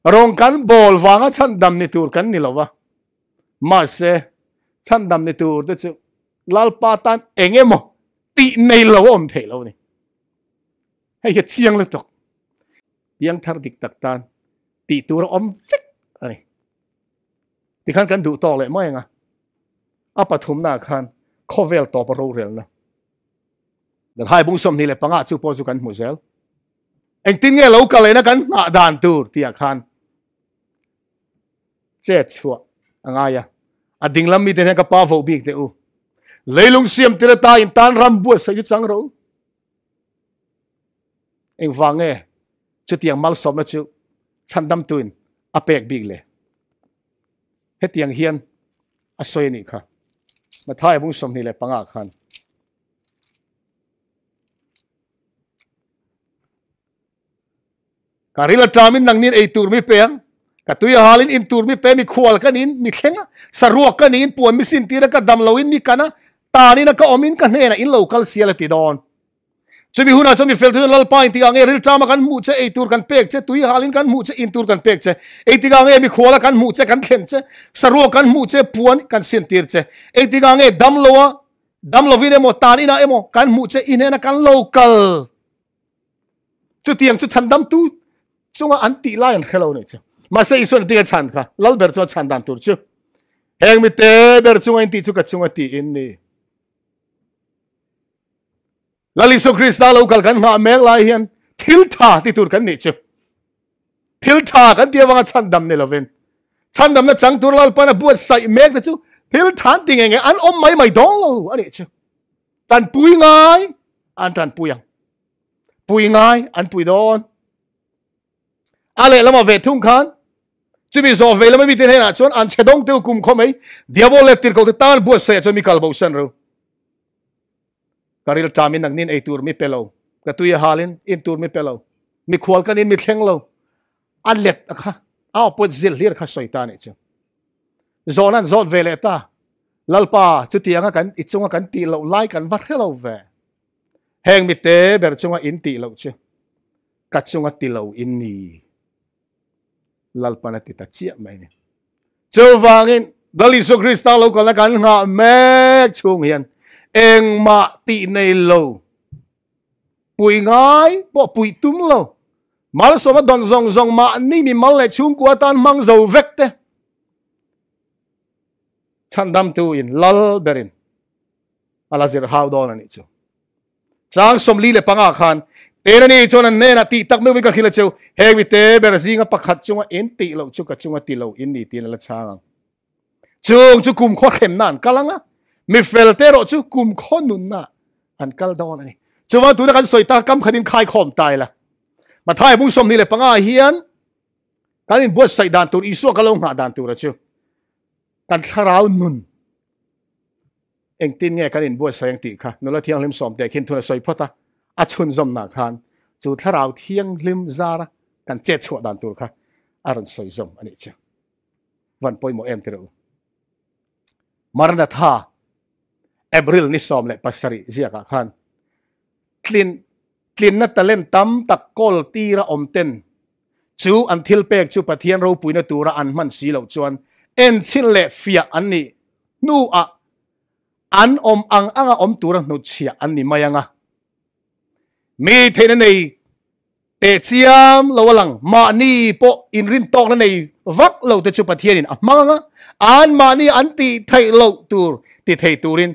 Rawng kan bawl vanga chhandam ni tur kan ni lo va, mahse chhandam ni tur te chu Lalpa tan eng emaw tih nei lo a awm theih lo a ni. Hei hi a chiang lutuk. Piangthar dik tak tan tih tur a awm vek a ni. Tikhan kan duh tawk leh mai ang a. A pathumnaah khan khawvel tawp a rorelna. Dan hai bung 25 chu pawh chu kan hmu zel. Engtin nge lo kal lehna kan nghah dan tur tihah khan chet chhuah a ngai a. A dinglam mite hian ka pa voh bik teh u. Leilung siam tir ata in tan ram buatsaih chu chang rawh u. Engvang nge chutiang malsawmna chu chhandamtuin a pek bik le? Hetiang hian a sawi a nih kha. Matthai bung 25 khan. Ka ril aṭamin nangnin ei tur mi pe ang, ka tui a halin in tur mi pe, mi khual ka niin mi thleng a, saruak ka niin puan mi sin tir a, ka dam loin mi kan a, tanin a ka awmin ka hnenah in lo kal sial a ti dawn. Chumi hunah chuan mi fel chu Lalpa in tikah nge rilṭama kan hmuh che, ei tur kan pek che, tui halin kan hmuh che, in tur kan pek che, ei tikah nge mikhuala kan hmuh che, kan thlen che, saruak kan hmuh che, puan kan sin tir che, ei tikah nge dam loa, dam lovin emaw, tan inah emaw kan hmuh che, i hnena kan lo kal. Chutiang chu chhandamtu chunga an tih lai an hre lo nih chu. Mahse Isuan a tinga chhan kha, Lal ber chuan chhan dan tur chu, Heng mite ber chunga in tih chu ka chunga tih in ni. Lal Isua Krista lo kal kan nghah mek lai hian thil tha ti tur kan nih chu. Thil tha kan ti avanga chhandam ni lovin chhandamna chang tur Lalpan a buatsaih mek te chu thil tha an ti nge nge an awm mai mai dawng lo a nih chu. Tan pui ngai an tan pui ang. Pui ngai an pui dawn. A lehlamah ve thung khan chumi zawh ve lama mite hnenah chuan an chhe dawng teu kum khaw mai diabol leh tirhkoh te tan buatsaih ah chuan mi kal bo san ro. Ka ril ṭamin nangnin ei tur mi pe lo, ka tui a halin in tur mi pe lo, mikhual ka nin mi thleng lo. A let a kha, a awpawt zil hlir kha sawi ta nih chu. Zawhna an zawt ve leh ta, Lalpa, chutianga kan i chunga kan tih loh lai kan va hre lo ve. Heng mite ber chunga in tih loh chu ka chunga ti lo in ni. Lalpan a ti ta chiah mai ni. Chuvangin Lal Isua Krista lo kalna kan nghah mek chhung hian engmah tih nei lo, pui ngai pawh pui tum lo, malsawma dawn zawng zawng mahni mimal leh chhungkua tan hmang zo vek te chhandamtu in Lal berin a la zir hau dawn a nih chu. Chang 45 khan tena ni chuan an hnenah tih tak meuhin ka hrilh a cheu, heng mi te ber zinga pakhat chunga in tih loh chu ka chunga ti lo in ni tiin a la chhang ang. Chung chu kumkhaw hremna an kal ang a, mi fel te erawh chu kumkhaw nunna an kal dawn a ni. Chuvan tuna kan sawi tak kam khatin khaikhawm ta ila. Matthai bung 25 hian kan inbuatsaih dan tur Isua ka lo nghah dan tura chu kan thlarau nun Engtin nge kan inbuatsaih ang tih kha nula thianghlim sawmte khin thun a sawi phawt a, a chhunzawmnah khan chu thlarau thianghlim zara kan chet chhuah dan tur kha a rawn sawi zawm a nih chu. Van pawimawh em tirh u. Maranatha, April ni 17 ziakah khan tlin tlinna talent tam tak kawl tira awm ten chu an thil pek chu Pathian ropuina tura an hman si loh chuan enchhin leh fiah an nih hnuah an awm ang anga awm tura hnutchhiah an ni mai ang a. Mi theihna nei teh chiam lo a lang, mahni pawh inrintawkna nei vak lo te chu Pathianin a hmang ang a, an mahni an tih theih loh tur ti thei turin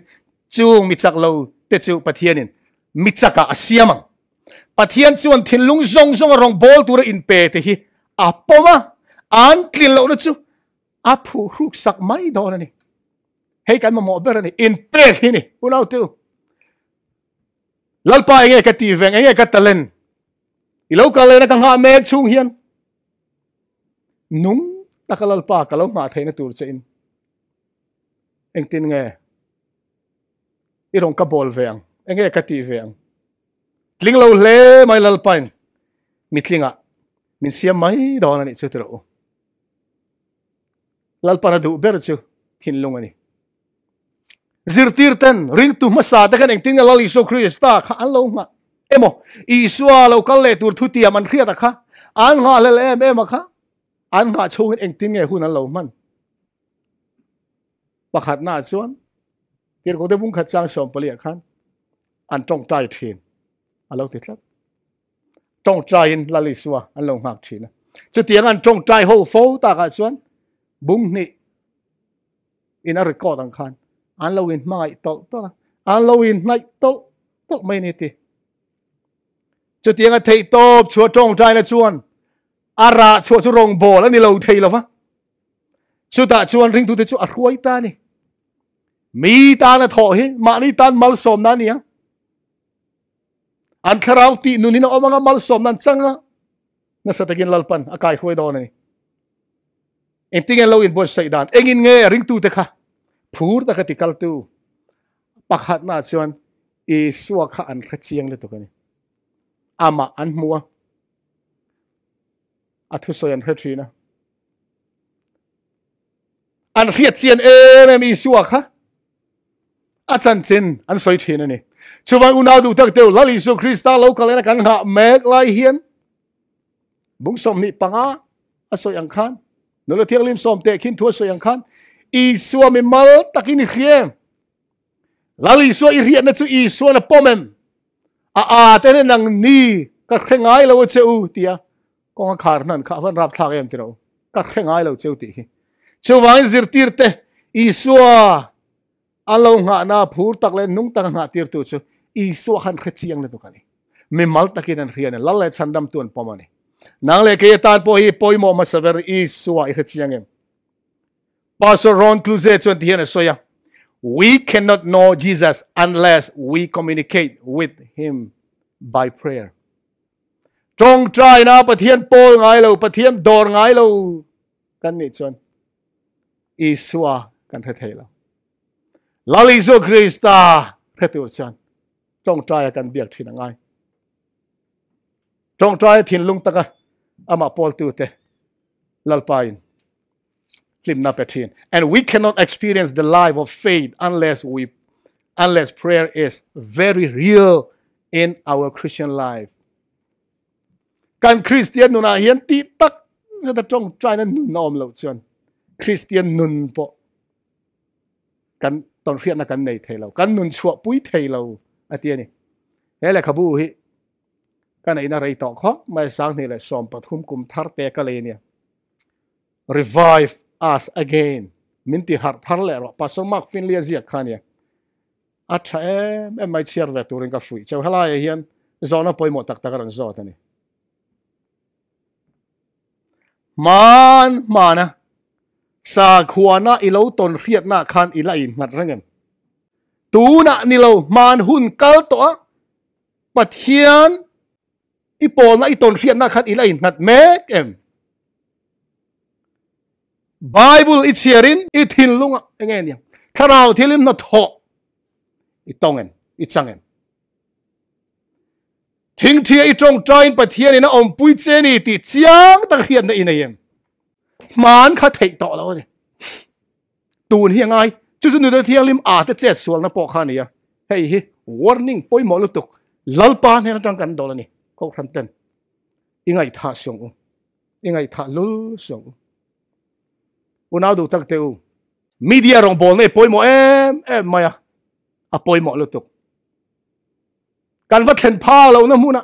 chung mi chak lo te chu Pathianin mi chakah a siam ang. Pathian chuan thinlung zawng zawnga rawngbâwl tura inpe te hi a pawm a, an tlin lohna chu a phuhruk sak mai dawn a ni. Hei kan mamawh ber a ni, inpek hi ni, unautu. Lalpa enge ka tih veng, enge ka talent? I lo kal lehna ka nghah mek chhung hian nung taka Lalpa ka lo nghah theihna tur che in engtin nge i rawn ka bawl ve ang, enge ka tih ve ang? Tling lo hle mai Lalpa in mitling ah min siam mai dawn a nih chu ti rawh u. Lalpan a duh ber chu thinlung a ni. Zirtir ten ringtu hmasa te khan engtin nge Lal Isua Krista kha an lo nghah emaw Isua lo kal leh tur thutiam an hriat a kha an nghah hlel em em a kha an nghah chhungin engtin nge hun an lo hman. Pakhatna chuan Tirhkohte bungkhat chang 14 ah khan an tawngtai thin a lo ti tlat. Tawngtaiin Lal Isua an lo nghak thin a. Chutiang an tawngtai ho fo takah chuan bung hnih in a record ang khan an lo in hmangaih tawlh tawlh a, an lo in hnaih tawlh tawlh mai ni ti. Chutiang a theih tawp chhuah tawngtaina chuan a rah chhuah chu rawngbawl a ni lo thei lova. Chutah chuan ringtute chu a hruai ta ni. Mi tan a thawh hi mahni tan malsawmna a ni ang. An thlarau tih nunin a awm anga malsawmna an chang a, nasa takin Lalpan a kai hruai dawn a ni. Engtinge lo inbuatsaih dan? Engin nge ringtute kha phur taka ti kaltu? Pakhatna chuan Isua kha an hre chiang lutuk a ni. Amah an hmu a, a thusawi an hre thin a. An hriat chian em em Isua kha a chanchin an sawi thin a ni. Chuvang unau duh tak teu Lal Isua Krista lo kal ena kan nghah mek lai hian bung 25 a sawi ang khan nula thianghlim sawm teh khin thu a sawi ang khan Isua mi mal takin i hria em? Lal Isua i hriatna chu Isuan a pawm em? A a te nang ni ka hre ngai lo che u tia kawng a khar hnan kha a van rap thlak em tiro ka hre ngai lo cheu tih hi. Chuvangin zirtir te Isua a lo nghahna phur tak leh nung tak a nghah tirtu chu Isua khan hre chiang lutuk a ni. Mi mal takin an hria a ni. Lal leh chhandamtu an pawm a ni. Nang leh kei atan pawh hi pawimawh hmasa ber Isua i hre chiang em? Pastor Ron Kluze chuan ti hian a sawi a, We cannot know Jesus unless we communicate with him by prayer. Tawngtaina Pathian pawl ngai lo, Pathian dawr ngai lo kan nih chuan Isua kan hre thei lo. Lal Isua Krista hre tur chuan tawngtaia kan biak thin a ngai. Tawngtaia thinlung taka amah pawltute Lalpain hlimna pe thin. And we cannot experience the life of faith unless we unless prayer is very real in our Christian life. Kan Christian nunah hian ti tak zeta tawngtaina nun a awm loh chuan Christian nun pawh kan tawnhriatna kan nei thei lo, kan nun chhuah pui thei lo a ti a ni. He lehkhabu hi ka neihna rei tawh khawp mai 2013 kum thar te ka lei ania. Revive us again min ti harh thar leh rawh Pastor Mark Finley a ziak kha ania. A tha em em mai chhiar ve turin ka fuih cheu. Helaiah hian zawhna pawimawh tak tak a rawn zawt a ni. Hman hmana sakhuana i lo tawn hriatna khan i la innghat reng em? Tunah ni lo hman hun kal tawh a Pathian i pawlna i tawn hriatna khan i la innghat mek em? Bible i chhiarin i thinlunga enge niang thlarau thilim hna thawh i tawng em i chang em? Thingthia i tawngtain Pathian in a awmpui che ni tih chiang tak hriatna i nei em? Hman kha theih tawh lo a ni. Tun hi a ngai. Chu chu nute thianghlim a te chet sualna pawh kha a ni a. Hei hi warning pawimawh lutuk Lalpa hnen atang kan dawl a ni. Kohhran ten i ngaihthah suang u. I ngaihthah lul suang u. Unau duh chak te u. Media rawngbawlna hi pawimawh em em mai a. A pawimawh lutuk. Kan va thlen pha lo na hmuna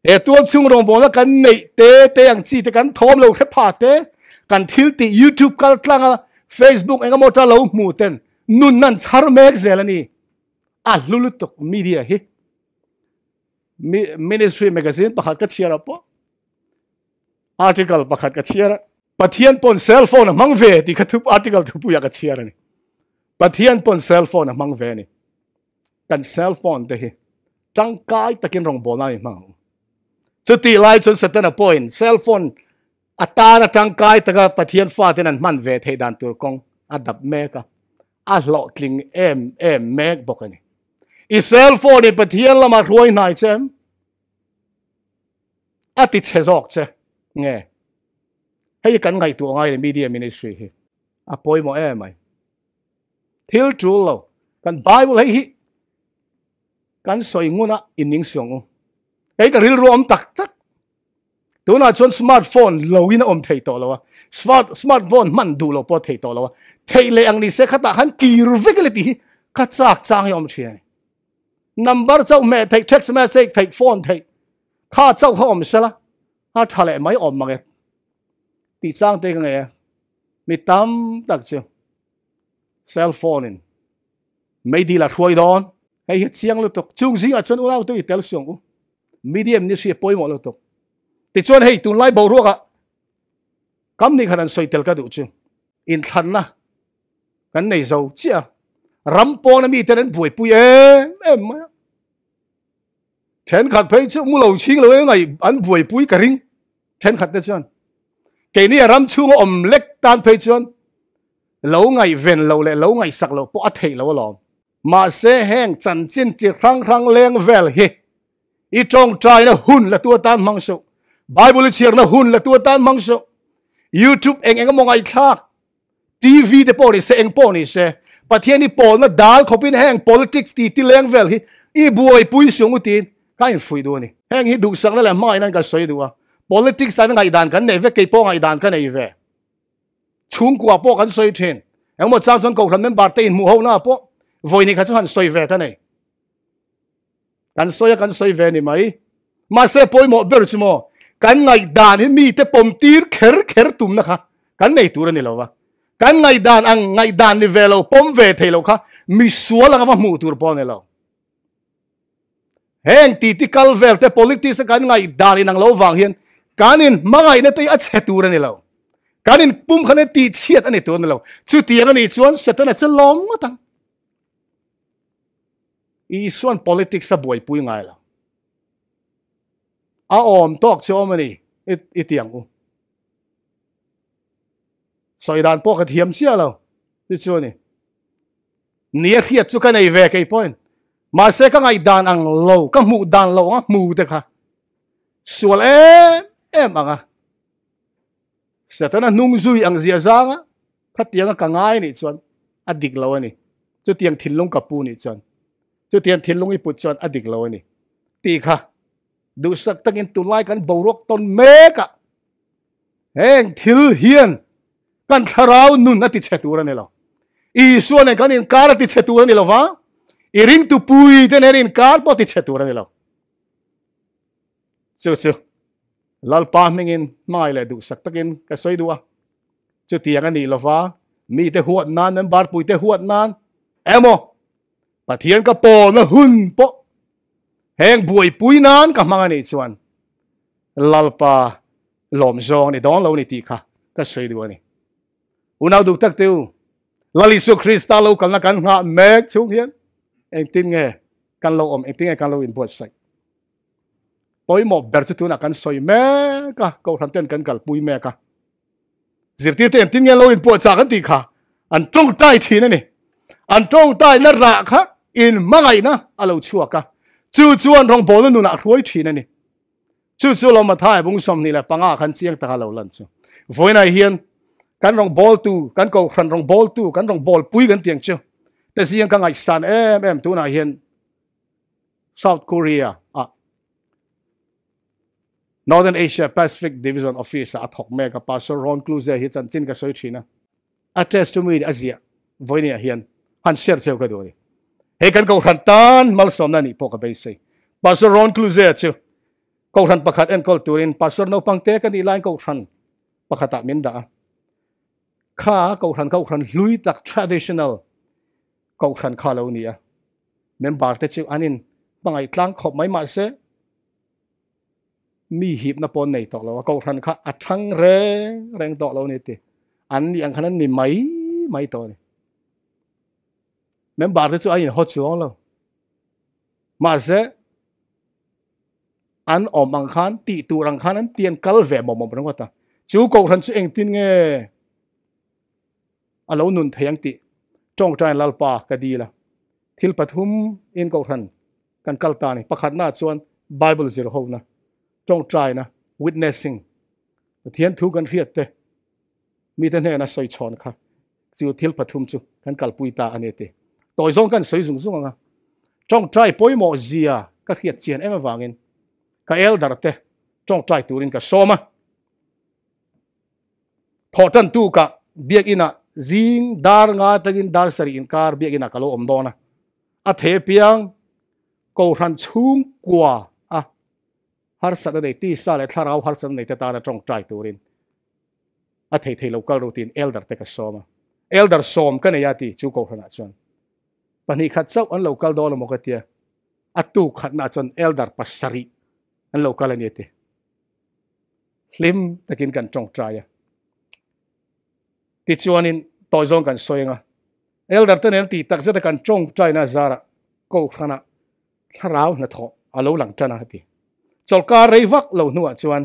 he tual chhung rawngbawlna kan neih te te ang chi te kan thawm lo hre pha te kan thil tih YouTube kal tlanga Facebook engemaw ta lo hmu ten nun nan chhar mek zel ani a hlu lutuk media hi ministry magazine pakhat ka chhiar pawh article pakhat ka chhiar Pathian pawn cell phone a hmang ve ti kha thup article thupuia ka chhiar ani Pathian pawn cell phone a hmang ve ani kan cell phone te hi tangkai takin rawngbawlna ni hmang ang chuti lai chuan Satana pawhin cell phone atana tangkai taka Pathian fa ten an hman ve theih dan tur kawng a dap mek a a hlawhtling em em mek bawk ani i cell phone in Pathian lama hruai hnai che em a ti che zawk che nge hei kan ngaihtuah ngai le media ministry hi. A pawimawh em mai. Thil tul lo. Kan Bible hei hi kan sawi ngun a in ning suang u. Hei ka rilru awm tak tak. Tunah chuan smartphone lo in a awm thei tawh lo a. Smart smartphone hman duh lo pawh thei tawh lo a. Theih leh ang ni se khatah khan kir vek le tih hi ka chak chang hi awm thin a ni. Number chauh hmeh theih, text message theih, phone theih kha chauh kha awm sela a tha leh mai awm mange tih chang te ka ngei a. Mi tam tak chu cell phone in meidil a hruai dawn. Hei hi chiang lutuk. Chung zingah chuan unau tu i tel suang u. Medium ni hria pawimawh lutuk. Tichuan hei tunlai boruakah kam ni khan an sawi tel ka duh chu. Inthlanna kan nei zo chiah a. Ram pawna miten an buaipui em em mai a. Thenkhat phei chu mu lo chhing lo em ngai an buaipui ka ring. Thenkhat te chuan keini a ram chhunga awm lek tan phei chuan lo ngaihven lo leh lo ngaihsak lo pawh a theih lo alawm. Mahse heng chanchin chi hrang hrang leng vel hi i tawngtaina hun la tu atan hmang suh. Bible i chhiarna hun la tu atan hmang suh. YouTube eng eng emaw ngaihthlak, TV te pawh ni se, eng pawh ni se, Pathian i pawlna dal khawpin heng politics ti ti leng vel hi i buaipui sung u tiin ka infuih duh a ni. Heng hi duhsakna leh hmangaihna an kan sawi duh a. Politics tan ngaihdan kan nei vek, kei pawh ngaihdan ka nei ve. Chhungkua pawh kan sawi thin. Engmaw chang chuan Kohhran member te inhmuh ho na pawh vawi kha chu han sawi ve ka nei. Kan sawi a kan sawi ve ni mai. Mahse pawimawh ber chu maw kan ngaihdan hi mite pawm tir kher kher tumna kha kan nei tur a ni lo va. Kan ngaihdan ang ngaihdan ni ve lo pawm ve thei lo kha misual anga va hmuh tur pawh a ni lo. Heng titi kal vel te politics a kan ngaihdan inang lo vang hian kan in hmangaihna te hi a chhe tur a ni lo. Kan in pum khan tih chhiat a ni tur a ni lo. Chutiang a nih chuan Setana chu lawm ngawt ang. Isuan politics a buaipui ngai lo. A awm tawk chu awm a ni i ti ang u. Sawi dan pawh ka thiam chiah lo. Chu chu a ni. Ni a hriat chu ka nei ve kei pawhin. Mahse ka ngaihdan ang lo, ka hmuh dan lo anga hmu te kha sual em em ang a. Setana hnung zui ang zia zanga khatianga ka ngai nih chuan a dik lo a ni. Chutiang thinlung ka pu nih chuan, chutiang thinlung i put chuan a dik lo a ni. Tih kha duhsak takin tunlai kan boruak tawn mek a. Heng thil hian kan thlarau nun a ti chhe tur a ni lo. Isua nen kan inkar a ti chhe tur a ni lo va, i ringtu pui te nen inkar pawh ti chhe tur a ni lo. Chu chu Lalpa hmingin hmangaih leh duhsak takin ka sawi duh a. Chutiang a nih lo va, mite huat nan, member puite huat nan emaw Pathian ka pawlna hun pawh heng buaipui nan ka hmang a nih chuan Lalpa lawm zawng a ni dawn lo ni tih kha ka sawi duh a ni. Unau duh tak te u, Lal Isua Krista lo kalna kan nghah mek chhung hian engtin nge kan lo awm, engtin nge kan lo inbuatsaih? Pawimawh ber chu tunah kan sawi mek a, Kohhran ten kan kalpui mek a. Zirtirte engtin nge lo inpuahchah kan tih kha an tawngtai thin a ni. An tawngtaina rah kha inhmangaihna a lo chhuak a, chu chuan rawngbawlna nunah a hruai thin a ni. Chu chu lo Mathai bung 25 khan chiang taka lo lan chu. Vawiinah hian kan rawngbawltu, kan kohhran rawngbawltu, kan rawngbawlpui kan tiang chu te zing ka ngaihsan em em tunah hian South Korea ah Northern Asia Pacific Division Office ah a thawk mek a, Pastor Ron Kluze hi chanchin ka sawi thin a. A testimony a ziah vawinia hian han share cheu ka duh a ni. Hei kan kohhran tan malsawmna nih pawh ka beisei. Pastor Ron Kluze chu kohhran pakhat enkawl turin Pastor naupang te ka nih laiin kohhran pakhatah min dah a. Kha kohhran kohhran hlui tak traditional kohhran kha lo ni a. Member te chu an in hmangaih tlang khawp mai mahse Mi hipna pawh an nei tawh lo a, kohhran kha a thang reng reng tawh lo a ni ti. An nih ang khan an ni mai mai tawh a ni. Member te chu an inhaw chuang lo. Mahse, an awm ang khan, tih tur ang khan an ti an kal ve mawm mawm ringawt a. Chu kohhran chu engtin nge a lo nun thei ang tih tawngtain Lalpa ka dil a. Thil pathum in kohhran kan kal ta a ni. Pakhatnaah chuan Bible zir hona, tawngtaina, witnessing, Pathian thu kan hriat te mite hnena sawi chhawn kha. Chu thil pathum chu kan kalpui ta a ni ti. Tawi zawng kan sawi zung zung ang a. Tawngtai pawimawh zia ka hriat chian em avangin ka elder te tawngtai turin ka sawm a. Thawh tan tu ka biakinn ah zing dar nga tangin dar sarih inkar biakinn ah ka lo awm dawn a. A the piang kohhran chhungkua a harsatna nei tisa leh thlarau harsatna nei te tana tawngtai turin a thei thei lo kal ru tiin elder te ka sawm a. Elder sawm ka nei a ti chu kohhranah chuan pahnih khat chauh an lo kal dawn emaw ka tia. A tuk khatnaah chuan elder pasarih an lo kal a ni a ti. Hlim takin kan tawngtai a. Tichuanin tawi zawng kan sawi ang a. Elder te nen tih tak zeta kan tawngtaina zarah kohhranah thlarau hnathawh a lo lang tan a ti. Chawlhkar rei vak lo hnuah chuan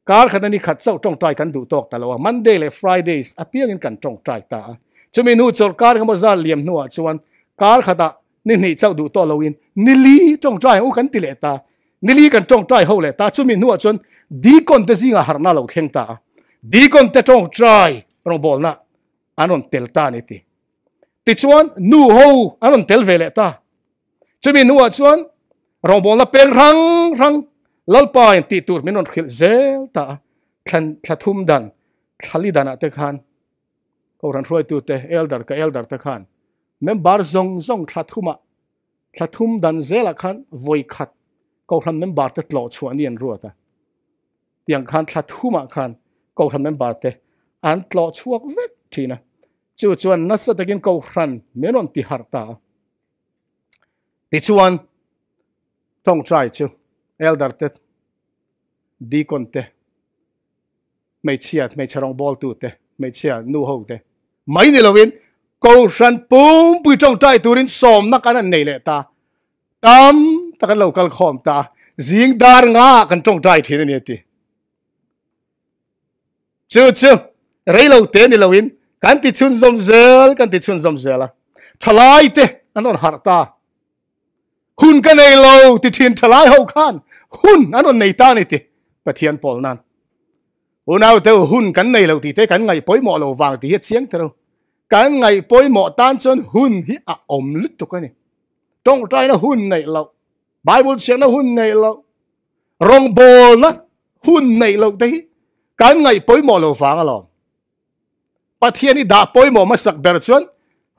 kar khat a ni khat chauh tawngtai kan duh tawk ta lo a, Monday leh Fridays apiangin kan tawngtai ta a. Chumi hnu chawlhkar engemaw zar liam hnuah chuan kar khatah ni hnih chauh duh tawh loin ni li tawngtai ang u kan ti leh ta. Ni li kan tawngtai ho leh ta. Chumi hnuah chuan Deacon te zingah harhna a lo thleng ta a. Deacon te tawngtai rawngbawlna an rawn tel ta a ni ti. Tichuan nu ho an rawn tel ve leh ta. Chumi hnuah chuan rawngbawlna peng hrang hrang Lalpa in tih tur min rawn hrilh zel ta a. Thlan thla thum dan, thla li danah te khan Kohhran hruaitute, elder ka elder te khan member zawng zawng thla thumah thla thum dan zelah khan vawi khat Kohhran member te tlawh chhuah ni an ruat a. Tiang khan thla thumah khan Kohhran member te an tlawh chhuak vek thin a. Chu chuan nasa takin Kohhran min rawn ti harh ta a. Tichuan tawngtai chu elder te, deacon te, hmeichhia, hmeichhe rawngbawltu te, hmeichhia nu ho te mai ni lovin Kohhran pumpui tawngtai turin sawmna kan han nei leh ta. Tam tak an lo kal khawm ta. Zing dar nga kan tawngtai thin a ni a ti. Chu chu rei lo te ni loin kan ti chhunzawm zel, kan ti chhunzawm zel a. Thalai te an rawn harh ta. Hun ka nei lo ti thin thalai ho khan hun an rawn nei ta ni ti Pathian pawl nan. Unau te hun kan nei lo ti te kan ngaih pawimawh lo vang ti hi a chiang tero. Kan ngaih pawimawh tan chuan hun hi a awm lutuk a ni. Tawngtaina hun neih loh, Bible chhiarna hun neih loh, rawngbawlna hun neih loh te hi kan ngaih pawimawh lo vang alawm. Pathian hi dah pawimawh hmasak ber chuan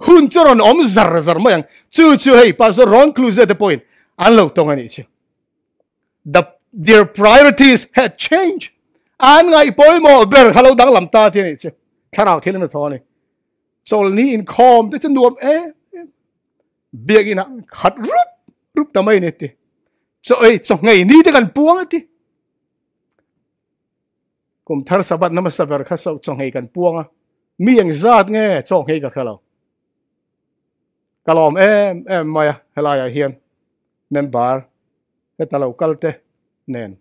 hun chu rawn awm zar zar mai ang. Chu chu hei Pastor Ron Cluze te pawhin an lo tawng a nih chu. The, their priorities had changed. An ngaih pawimawh ber kha lo danglam ta ti a nih chu. Thlarau thil an thaw a ni. Chawlni inkhawm te chu nuam em em. Biakinn ah khat rup rup ta mai a ni ti. Chaw ei chaw nghei ni te kan puang a ti. Kum thar Sabbath na hmasa ber kha so chaw nghei kan puang a, mi eng zat nge chaw nghei ka hre lo. Ka lawm em em mai a, helaiah hian member heta lo kal te nen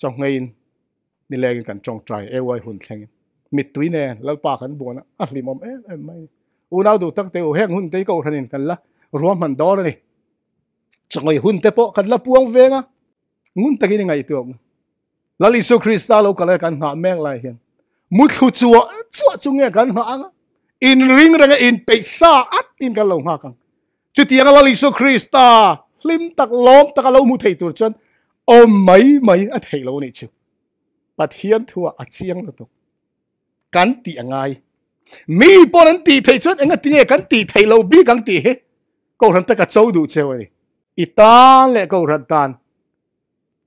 chaw ngheiin nilengin kan tawngtai AY hun thlengin mittui nen Lalpa kan buan a, a hlimawm em em mai. Unau duh tak te u, heng hun te hi kohhranin kan la ruahman dawn a ni. Chaw nghei hun te pawh kan la puang veng a, ngun takin i ngaihtuah ang u. Lal Isu Krista lo kal a kan nghah mek lai hian muthlu chuah chuah chu nge kan nghah anga in ring renga in peih sa at in kan lo nghak ang. Chutianga Lal Isu Krista hlim tak lawm tak a lo hmu thei tur chuan awm mai mai a theih lo nih chu. Pathian thua a chiang lutuk. Kan tih a ngai. Mi pawn an tih theih chuan enga tinge kan tih theih lo bik ang tih hi Kohhran taka cho duh cheu a ni. I tan leh Kohhran tan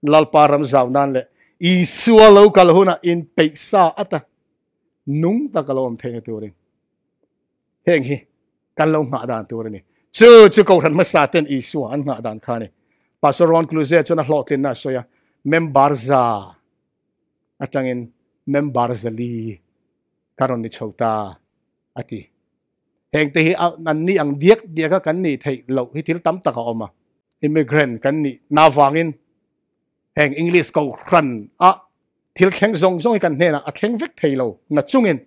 Lalpa ram zau nan leh Isua lo kal hunah in peih sa ata nung taka lo awm theihna turin heng hi kan lo nghah dan tur a ni. Chu chu Kohhran hmasa ten Isua an nghah dan kha a ni. Pastor Ron Cluze chuan a hlawhtlinna a sawi a, member za atangin member zali ka rawn ni chho ta a ti. Heng te hi an ni ang diak diaka kan nih theih loh hi thil tam tak a awm a. Immigrant kan nih na vangin heng English kohhran a thil thleng zawng zawng hi kan hnenah a thleng vek thei lo na chungin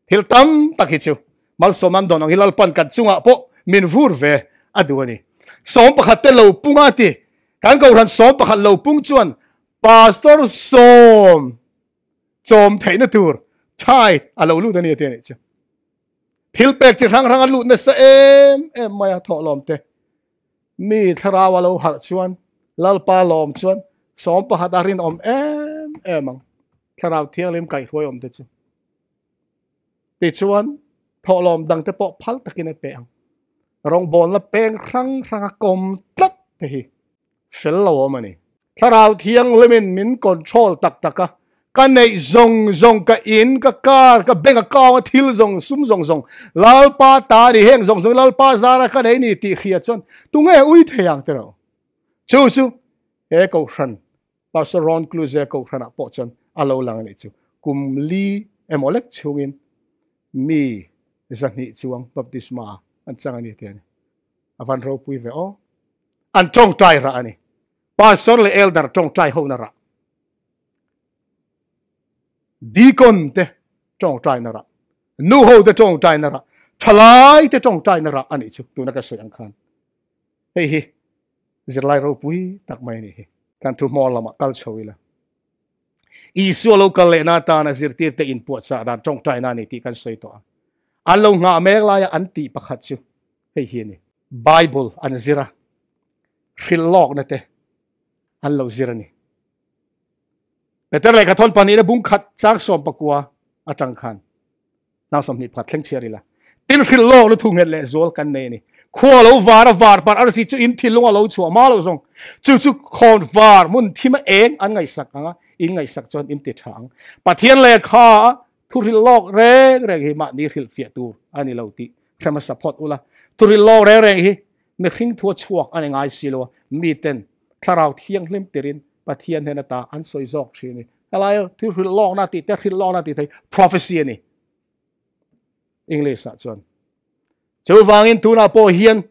thil tam tak hi chu malsawm an dawn ang hi Lalpan kan chungah pawh min vur ve a duh a ni. 11 te lo pung a ti. Kan kohhran 11 lo pung chuan Pastor sawm chawm theihna tur tithe a lo lut a ni a ti a nih chu. Thil pek chi hrang hrang a lut nasa em em mai a thawhlawm te. Mi thlarau a lo harh chuan Lalpa lawm chuan sawm pakhat a rinawm em em ang. Thlarau thianghlim kaihhruai awm te chu. Tichuan thawhlawm dang te pawh phal takin a pe ang. Rawngbawlna peng hrang hrang a kawm tlat te hi fel lo awm a ni. Thlarau Thianghlimin min control tak tak a, ka neih zawng zawng, ka in, ka car, ka bank account a thil zawng, sum zawng zawng, Lalpa ta a ni, heng zawng zawng hi Lalpa zara ka nei ni tih hria chuan tunge ui thei ang tiraw? Chu chu he Kohhran, Pastor Ron Kluze Kohhranah pawh chuan a lo lang a nih chu. Kum li emaw lek chhungin mi 200 chuang baptisma an chang a ni tih a ni. A van ropui ve aw. An tawngtai rah a ni. Pastor leh elder tawngtai ho na rah. Deacon te tawngtai na rah. Nu ho te tawngtai na rah. Thalai te tawngtai na rah a nih chu tuna ka sawi ang khan. Hei hi zirlai ropui tak mai a ni hi. Kan thu hmawr lamah kal chho ila. Isua lo kal lehna atana zirtirte inpuahchah dan tawngtaina a ni tih kan sawi tawh a. An lo nghah mek laia an tih pakhat chu hei hi a ni. Bible an zir a, hrilh lawkna te an lo zir a ni. Peter lehkha thawn pahnihna bung khat chang sawm pakua atang khan nang 21 thleng chhiar ila. Tin hrilh lawkna thu nghet leh zual kan nei a ni. Khua lo var a var par arsi chu in thinlung a lo chhuah ma lo zawng. Chu chu khawn var hmun thim a eng an ngaihsak ang a, in ngaihsak chuan in ti tha ang. Pathian lehkha a thu hrilh lawk reng reng hi mahni hrilh fiah tur a ni lo tih hre hmasa phawt ula. Thu hrilh lawk reng reng hi mihring thu a chhuak a ni ngai si lo a, miten thlarau thianghlim tirin Pathian hnen ata an sawi zawk thin a ni. Helai thu hrilh lawkna tih te hrilh lawkna tih thei prophecy a ni English ah chuan. Chuvangin tunah pawh hian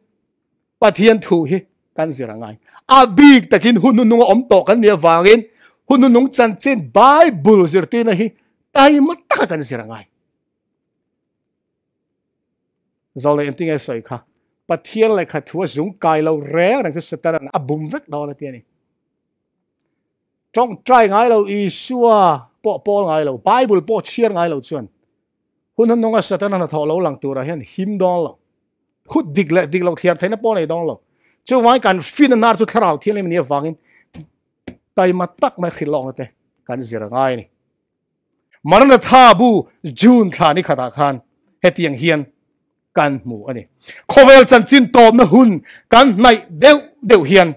Pathian thu hi kan zir a ngai. A bik takin hun nunung a awm tawh kan nih avangin hun nunung chanchin Bible zirtirna hi taima taka kan zir a ngai. Zawlei engtin nge sawi kha? Pathian lehkha thu a zung kai lo reng reng chu Satan a bum vek dawn a ti a ni. Tawngtai ngai lo Isua pawh pawl ngai lo, Bible pawh chhiar ngai lo chuan hun hnuhnunga Satana hnathawh lo lang turah hian him dawn lo. Hut dik leh dik lo thliar theihna pawh nei dawn lo. Chuvangin kan fin a hnar chu thlarau thianghlim a nih avangin taima tak mai hrilh lawkna te kan zir a ngai a ni. Maranatha bu June thla ni khatah khan hetiang hian kan hmu a ni. Khawvel chanchin tawpna hun kan hnaih deuh deuh hian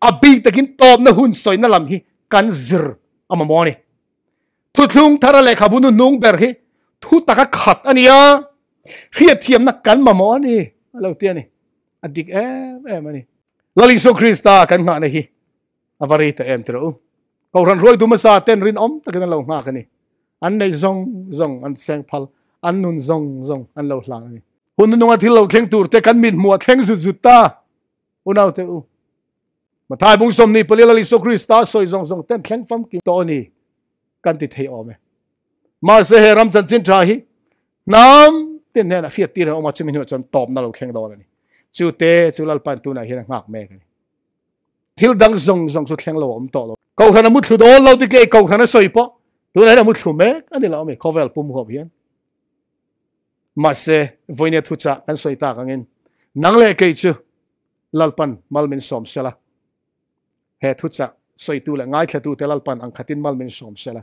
a bik takin tawpna hun sawina lam hi kan zir a mamawh a ni. Thuthlung thara lehkhabu nu nung ber hi thu taka khat a ni a, hriatthiamna kan mamawh a ni a lo ti a ni. A dik em em a ni. Lal Isua Krista kan nghahna hi a va rei ta em tirh u. Kohhran hruaitu hmasa ten rinawm takin an lo nghak a ni. An neih zawng zawng an seng phal, an nun zawng zawng an lo hlang a ni. Hun nunga thil lo thleng tur te kan mit hmuh a thleng zut zut ta. Unau te u. Mathai bung 24 Lal Isua Krista sawi zawng zawng ten thleng famkim tawh a ni kan ti thei awm e. Mahse he ram chanchin tha hi hnam tin hnenah hriat tir an awm a, chumi hnuah chuan tawpna lo thleng dawn a ni. Chu te chu Lalpan tunah hian a nghak mek a ni. Thil dang zawng zawng chu thleng lo a awm tawh lo. Kohhran a mu thlu dawn lo tike kohhran a sawi pawh tunah hian a mu thlu mek a ni lo ami khawvel pum huap hian. Mahse vawinia thuchah kan sawi tak angin nang leh kei chu Lalpan mal min sawm sela. He thuchah sawitu leh ngaithlatu te Lalpan ang khatin mal min sawm sela.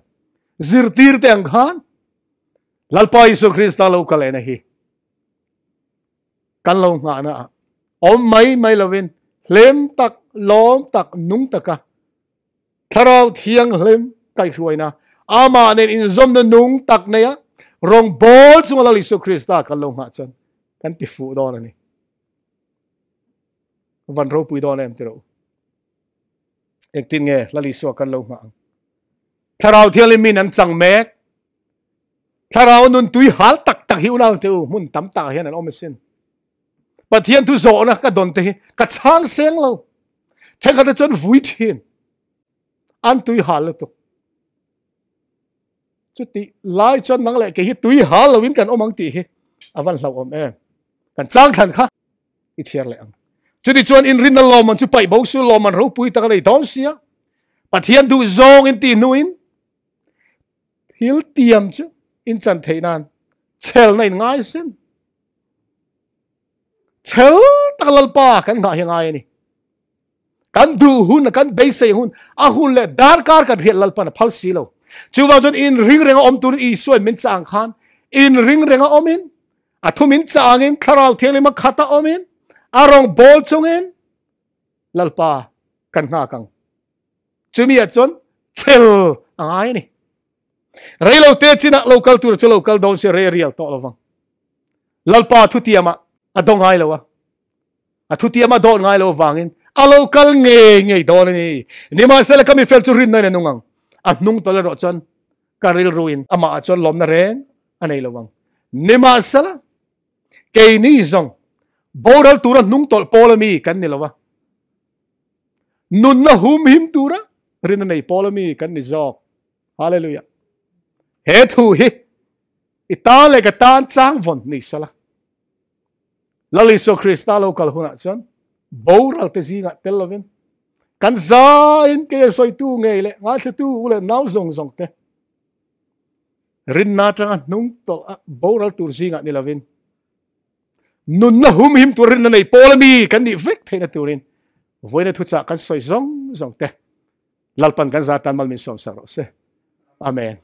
Zirtir te ang khan Lalpa Isu Krista lo kal ena hi kan lo nghahna ah awm mai mai lovin hlem tak lawm tak nung taka thlarau thianghlim kaihhruaina amah nen inzawmna nung tak neia rawngbawl chunga Lal Isua Krista kan lo nghah chuan kan ti fuh dawn a ni. Van ropui dawn em tiro. Engtin nge Lal Isua kan lo nghah ang. Thlarau thianghlim min an chang mek. Thlarau nun tui hal tak tak hi unau te u hmun tam tak hian an awm asin. Pathian thu zawhna ka don te hi ka chhang seng lo. Thenkhat te chuan vui thin. An tui hal lutuk. Chuti lai chuan nang leh ke hi tui hal loin kan awm ang tih hi a van hlauh awm em. Kan chang thlan kha i chhiar leh ang. Chuti chuan in rinna lawmman chu paih bo su lawmman ropui tak a nei dawn sia. Pathian duh zawng in tih hnuin thil tiam chu in chan theih nan chelna in ngai sin. Chhel tak Lalpa kan nghah hi ngai a ni. Kan duh hun, kan beisei hun, a hun leh darkar kan hriat Lalpan a phal si lo. Chuvang chuan in ring renga awm turin Isuain min chah ang khan in ring renga awmin, a thu min chah angin Thlarau Thianghlim a khata awmin, a rawng bawl chungin Lalpa kan nghak ang. Chumi ah chuan chhel a ngai a ni. Reilo te chinah lo kal tur chu lo kal dawn se re rial tawh lovang. Lalpa thutiamah a do ngai lo a. A thutiama dawt ngai lo vangin a lo kal ngei ngei dawn a ni. Nimahsela ka mi fel chu rinna in a nung ang. A hnung tawlh erawh chuan ka rilruin amah ah chuan lawmna reng a nei lo ang. Nimahsela keini zawng boral tura hnung tawlh pawl ami kan ni lo a. Nunna humhim tura rinna nei pawl ami kan ni zawk. Hallelujah. He thu hi i tan leh ka tan chang vawn ni sela. Lal Isua Krista lo kal hunah chuan boral te zingah tel lovin kan zain kei a sawitu ngei leh ngaithlatu u leh nau zawng zawng te rinna atanga hnung tawlh a boral tur zingah ni lovin nunna humhim tur rinna nei pawl ami kan nih vek theihna turin vawiina thuchah kan sawi zawng zawng te Lalpan kan za tan mal min sawm sak rawh se. Amen.